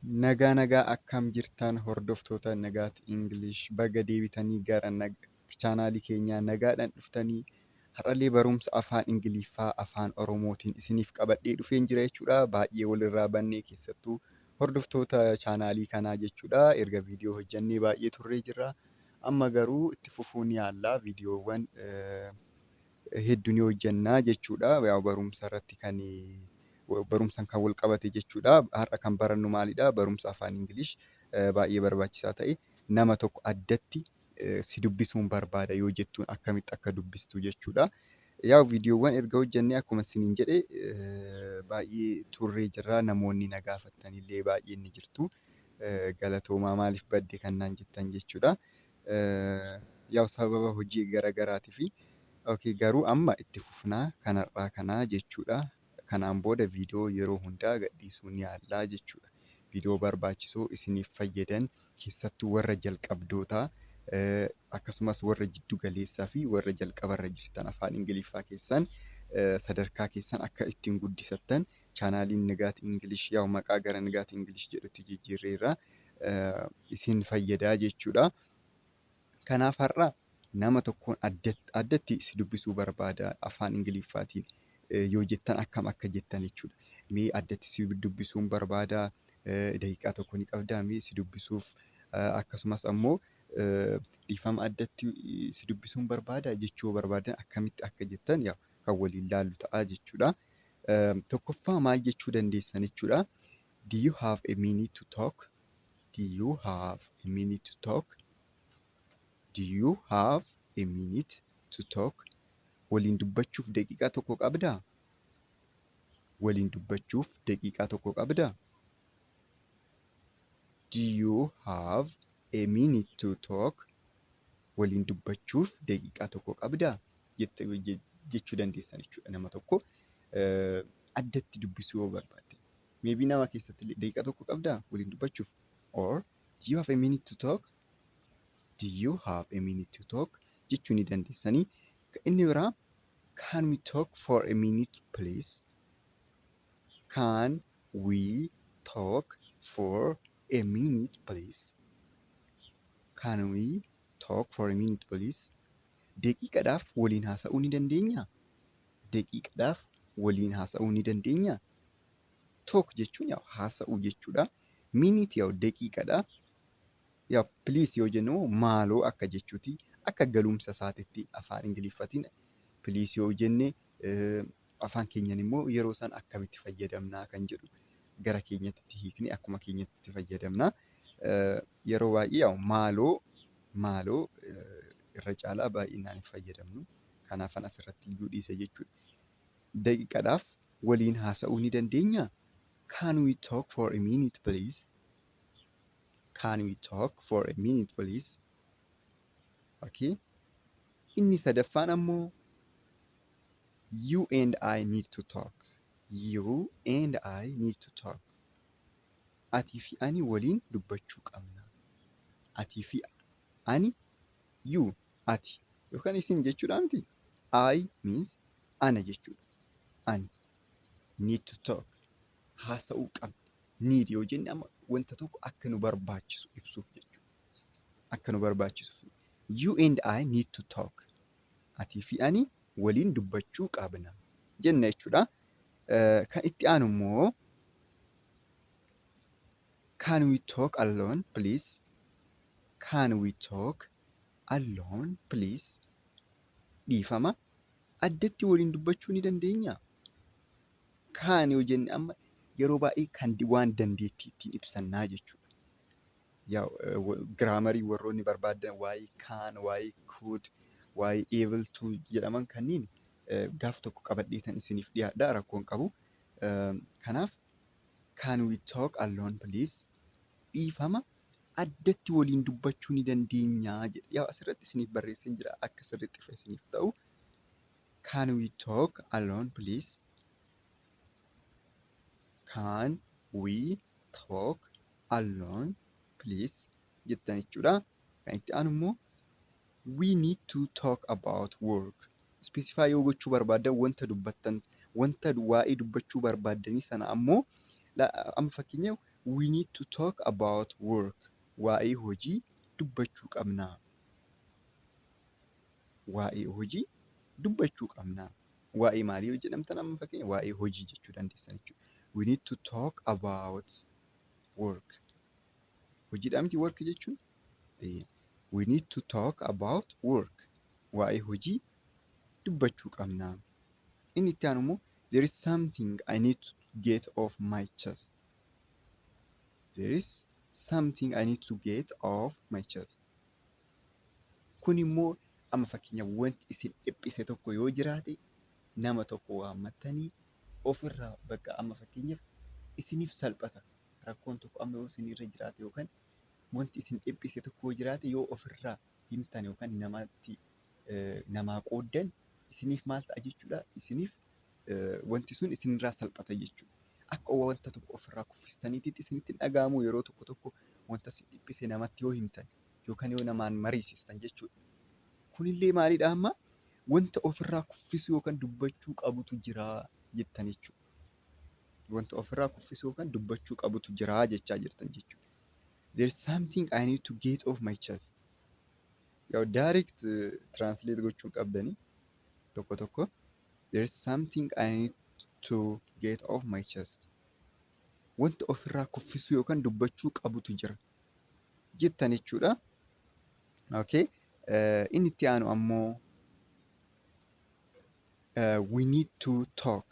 Nagaa nagaa, akkam jirtan hordoftoota Nagaat English? Baga deebitanii gara chaanaalii keenyaa nagaadhaan dhuftanii. Har'allee barumsa afaan Ingiliffaa afaan Oromootiin isiniif qabadhee dhufeen jira jechuudha. Baay'ee walirraa bannee, keessattuu hordoftoota chaanaalii kanaa jechuudha. Erga viidiyoo hojjannee baay'ee turree jirra. Amma garuu itti fufuu ni yaalla. Viidiyoowwan hedduu ni hojjannaa jechuudha. Barumsa irratti kan barumsaan kan wal qabate jechuudha. Har'a kan barannu maalidha? Barumsa afaan English baay'ee barbaachisaa ta'e, nama tokko addatti si dubbisuun barbaada yoo jettuun akkamitti akka dubbistu jechuudha. Yaa, viidiyoowwan erga hojjannee akkuma isiniin jedhe baay'ee turree jirra. Namoonni na gaafattanillee baay'een ni jirtu. Galatoomaa, maaliif badde kan naan jettan jechuudha. Yaa, sababa hojii garaagaraatii fi garuu amma itti fufnaa kanarraa kanaa jechuudha. Kanaan booda viidiyoo yeroo hundaa gadhiisuu ni yaallaa jechuudha. Viidiyoo barbaachisoo isiniif fayyadan, keessattuu warra jalqabdootaa, akkasumas warra jiddu galeessaa fi warra jalqabarra jirtan, afaan Ingiliffaa keessan sadarkaa keessan akka ittiin guddisattan, chaanaaliin Nagaat English, yaa'u maqaa gara Nagaat English jedhutti jijjiirreerra, isin fayyadaa jechuudha. Kanaaf har'a nama tokkoon addatti si dubbisuu barbaada afaan Ingiliffaatiin yoo jettan akkam akka jettan jechuudha. Mee addatti si dubbisuun barbaada, daqiiqaa tokko ni qabdaa mee si dubbisuuf, akkasumas ammoo dhiifama, addatti si dubbisuun barbaada jechuu yoo barbaadan akkamitti akka jettan kan waliin laallu ta'a jechuudha. Tokkoffaa maal jechuu dandeessan jechuudha. Do you have a minute to talk? Do you have a minute to talk? Do you have a minute to talk? Waliin dubbachuuf daqiiqaa tokko qabdaa? Waliin dubbachuuf daqiiqaa tokko qabdaa? Do you have a minute to talk? Waliin dubbachuuf daqiiqaa tokko qabdaa? Jechuu dandeessan jechuudha nama tokko addatti dubbisuu yoo barbaadde. Maybe nama keessatti illee daqiiqaa tokko qabdaa waliin dubbachuuf? Or do you have a minute to talk? Do you have a minute to talk? Jechuu ni dandeessanii. Inni biraa, can we talk for a minute, please? Can we talk for a minute, please? Can we talk for a minute, please? Daqiiqaadhaaf waliin haasa'uu ni dandeenyaa? Daqiiqaadhaaf waliin haasa'uu ni dandeenyaa? Talk jechuun yaa haasa'uu jechuudha. Minute yaa daqiiqaadha. Yaa, please yoo jennu maaloo akka jechuuti. Akka galumsa isaatitti afaan Ingiliffaatiin please yoo jenne, afaan keenyaan immoo yeroo san akkamitti fayyadamnaa kan jedhu gara keenyatti hiiknee akkuma keenyatti fayyadamna. Yeroo baay'ee maaloo maaloo irra caalaa baay'inaan hin fayyadamnu. Kanaafan asirratti iyyuu dhiise jechuudha. Daqiiqaadhaaf waliin haasa'uu ni dandeenyaa? Can we talk for a minute, please? Can we talk for a minute, please? Okay. Inni sadaffaan ammoo, you and I need to talk. You and I need to talk. Atii fi ani waliin dubbachuu qabna. Atii fi ani, you ati yookaan isin jechuudha miti. I means ana jechuudha. Ani need to talk, haasa'uu qabna. Need yoo jenne amma wanta tokko akka nu barbaachisu ibsuuf jechuudha. Akka nu barbaachisuuf. You and I need to talk. Atii fi ani waliin dubbachuu qabna jenna jechuudha. Kan itti aanu immoo, can we talk alone, please? Can we talk alone, please? Dhiifama, addatti waliin dubbachuu ni dandeenyaa? Can yoo jenne amma yeroo baay'ee kan waan dandeettii ittiin ibsannaa jechuudha. Grammarii warroonni barbaadan waa'ee can, waa'ee could, waa'ee able to jedhaman kanneen gaaf tokko qabadheetan isiniif dhiyaadha, rakkoo hin qabu. Kanaaf can we talk alone, please? Dhiifama, addatti waliin dubbachuu ni dandeenyaa jedha. Yaa, asirratti isiniif barreesseen jira akka sirriitti ifa isiniif ta'u. Can we talk alone, please? Can we talk alone, please? Jettan jechuudha. Kan itti aanu immoo, we need to talk about work. Specify yoo gochuu barbaaddan wanta dubbattan, wanta waa'ee dubbachuu barbaaddanii sana ammoo, amma fakkeenyaaf We need to talk about work. Waa'ee hojii dubbachuu qabna. Waa'ee hojii dubbachuu qabna. Waa'ee maalii yoo jedhamtan amma fakkeenya waa'ee hojii jechuu dandeessan jechuudha. We need to talk about work. Hojiidhaa miti work jechuun? We need to talk about work. Waa'ee hojii dubbachuu qabna. Inni itti aanu immoo there is something I need to get off my chest. There is something I need to get off my chest. Kun immoo amma fakkeenyaaf wanti isin dhiphise tokko yoo jiraate nama tokko waammattanii ofirraa bakka amma fakkeenyaaf isiniif salphata. Rakkoon tokko amma yoo isinirra jiraate yookaan wanti isin dhiphise tokko yoo jiraate yoo ofirraa himtan yookaan namatti namaa qooddan isiniif maal ta'a jechuudha? Isiniif wanti sun isinirraa salphata jechuudha. Akka wanta tokko ofirraa kuffistaniititti isinitti hin dhaga'amu yeroo tokko tokko wanta isin dhiphise namatti yoo himtan yookaan yoo namaan mariisistan jechuudha. Kunillee maalidha amma? Wanta ofirraa kuffisuu yookaan dubbachuu qabutu jira jettan jechuudha. Wanta ofirraa kuffisuu yookaan dubbachuu qabutu jira jechaa jirtan jechuudha. There is something I need to get off my chest. Yoo direct translate gochuu hin qabdanii tokko tokko. There is something I need to get off my chest. Wanta ofirraa kuffisuu yookaan dubbachuu qabutu jira jettan jechuudha. Okay. Inni itti aanu ammoo we need to talk.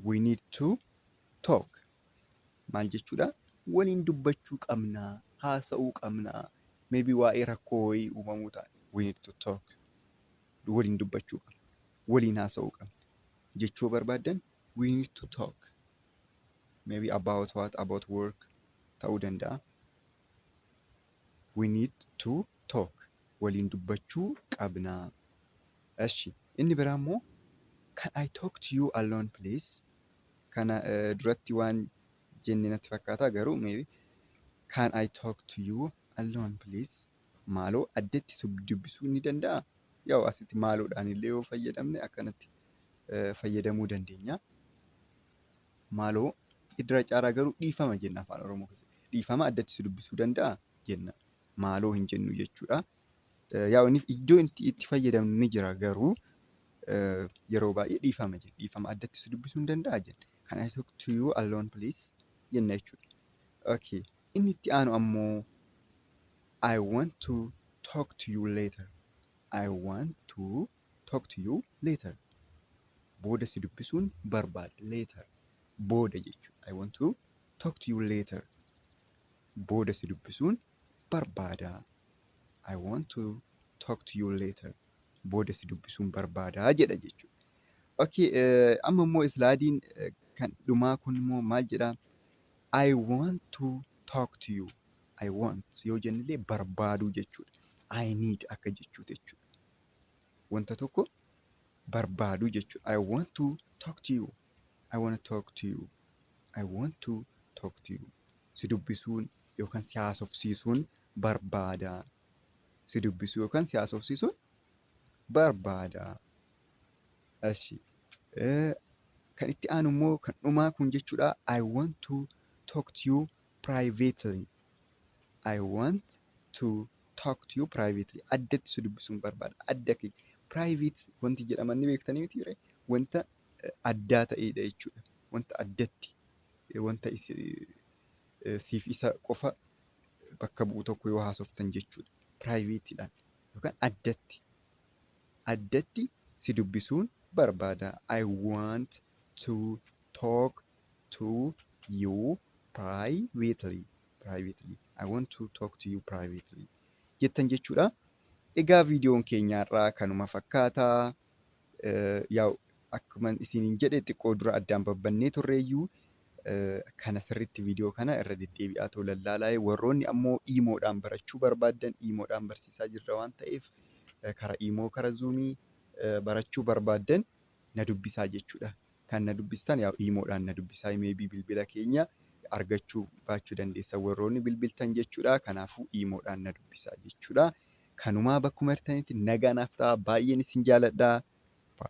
We need to talk. Maal jechuudha? Waliin dubbachuu qabnaa, haasa'uu qabnaa. Maybe waa'ee rakkoo wayii uumamuu ta'a. We need to talk. Waliin dubbachuu qabna. Waliin haasa'uu qabna. Jechuu barbaaddan we need to talk. Maybe about what? About work ta'uu danda'a. We need to talk. Waliin dubbachuu qabnaa. Eshi, inni biraa immoo can I talk to you alone, please? Kana duratti waan jenne natti fakkaata, garuu maybe can I talk to you alone, please? Maaloo addatti si dubbisuu ni danda'aa? Yaa'u asitti maaloodhaan illee yoo fayyadamne akkanatti fayyadamuu dandeenya. Maaloo irra caalaa garuu dhiifama jenna afaan Oromoo keessatti. Dhiifama, addatti si dubbisuu danda'aa jenna. Maaloo hin jennu jechuudha. Yaa'u inni iddoo itti fayyadamnu ni jira, garuu yeroo baay'ee dhiifama jenna. Dhiifama, addatti si dubbisuu ni danda'aa jenna. Can I talk to you alone, please? Jenna jechuudha. Okay. Inni itti aanu ammoo I want to talk to you later. I want to talk to you later. Booda si dubbisuun barbaada. Later. Booda jechuudha. I want to talk to you later. Booda si dubbisuun barbaada. I want to talk to you later. Booda si dubbisuun barbaada jedha jechuudha. Okay, amma immoo slideiin kan dhumaa kun immoo maal jedhaa? I want to talk to you. I want yoo jennellee barbaaduu jechuudha. I need akka jechuuti jechuudha. Wanta tokko barbaaduu jechuudha. I want to talk to you. I want to talk to you. I want to talk to you. Si dubbisuun yookaan si haasofsiisuun barbaada. Si dubbisuu yookaan si haasofsiisuun barbaada. Eshi. Kan itti aanu immoo kan dhumaa kun jechuudha. I want to talk to you privately. I want to talk to you privately. Addatti si dubbisuun barbaada. Adda kee. Private wanti jedhaman ni beektanii miti? Wanta addaa ta'edha jechuudha. Wanta addatti wanta siif isa qofa bakka bu'u tokko yoo haasoftan jechuudha. Privateiidhaan yookaan addatti. Addatti si dubbisuun barbaada. I want to talk to you privately. Privately. I want to talk to you privately. Jettan jechuudha. Egaa viidiyoon keenya har'aa kanuma fakkaata. Yaa'u akkuma isiniin jedhe xiqqoo dura addaan babbannee turreeyyuu kana sirriitti viidiyoo kana irra deddeebi'aa ta'uu lallaalaa. Warroonni ammoo imoodhaan barachuu barbaaddan, imoodhaan barsiisaa jirra waan ta'eef, karaa imo, karaa Zoomii barachuu barbaaddan na dubbisaa jechuudha. Kan na dubbistan yaa imoodhaan na dubbisaa, maybe bilbila keenya argachuu baachuu dandeessan warroonni bilbiltan jechuudha. Kanaafuu imoodhaan na dubbisaa jechuudha. Kanumaa bakkuma jirtanitti nagaa naaf ta'a. Baay'een isin jaaladha.